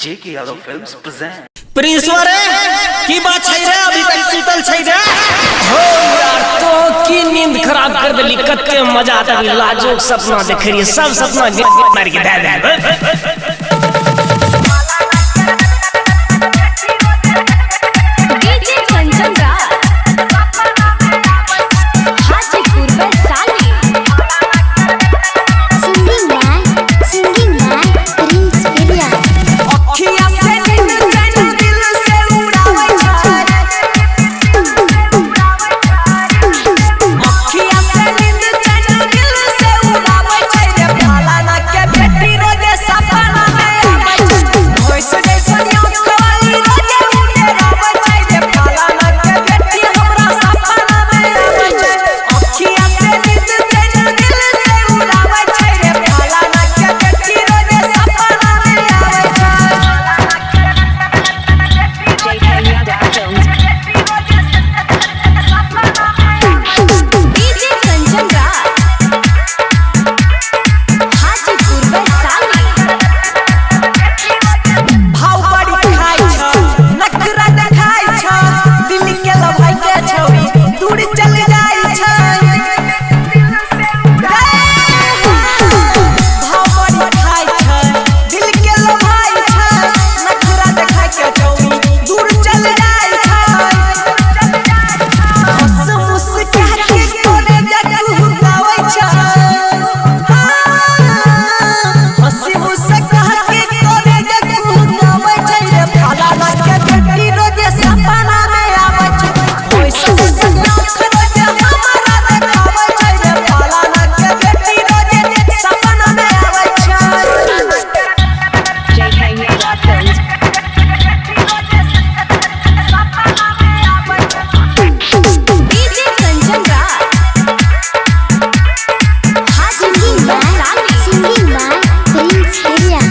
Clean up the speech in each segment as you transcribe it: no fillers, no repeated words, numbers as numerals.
JK Yadav Films present. प्रिंसवा रे, की बात छै रे? अभी तक सुतल छै रे? हो यार, तो की नींद खराब कर देली। कते मजा आता लाजोक सपना देख रही, सब सपना मार के दे दे। DJ Kanchan Raj, Hajipur Vaishali. Singing by Prince India. अखिया से नींद चैन दिल से उड़ावै छै। अखिया से नींद चैन दिल से उड़ावै छै रे, फलाना के बेटी रोजे सपना में आबै छै। भैंस जैसन आँख वाली रोजे उड़ावै छै रे, फलाना के बेटी हमरा सपना में आबै छै। अखिया से नींद चैन दिल से उड़ावै छै रे, फलाना के बेटी रोजे सपना में आबै छै। JK Yadav Films. DJ Kanchan Raj, Hajipur Vaishali. भाव बड़ी खाइ छ, नखरा देखाइ छ, दिल के लभाइ के छौरी दूर चल जाइ छ। भाव बड़ी खाइ छ, दिल के लभाइ छ, नखरा देखाइ के छौरी दूर चल जाइ छ। हंस मुस्का के कोने जगहुतावै छ। हंसी मुस्का के कोने जगहुतावै छै रे, फलाना के बेटी रोजे सपना में आबै छै। भैंस जैसन आँख रोजे हमरा देखाबै छै रे, फलाना के बेटी रोजे सपना में आबै छै। JK Yadav Films. DJ Kanchan Raj, Hajipur Singing by Vaishali. Singing by Prince India.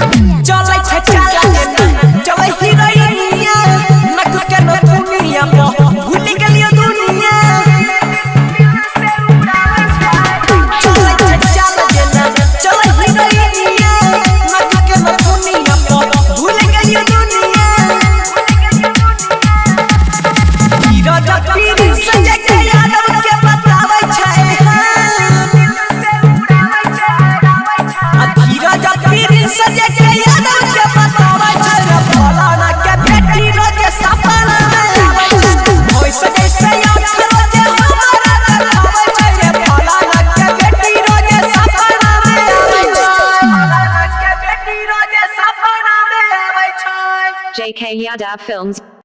चलै छै चला जेना चलै हीरोइनिया, नक के नथुनिया पर भूल गेलियो दुनिया। चलै छै चला जेना चलै हीरोइनिया, नक के नथुनिया पर भूल गेलियो दुनिया। हीरो जतीर सजे के यादव के बताबै छै। आ धीरज प्रिंस सजे के यादव के बताबै छै रे, फलाना के बेटी रोजे सपना में आबै छै। भैंस जैसे आँख रोजे हमरा देखाबै छै रे, फलाना के बेटी रोजे सपना में आबै छै। फलाना के बेटी रोजे सपना में आबै छै। JK Yadav Films.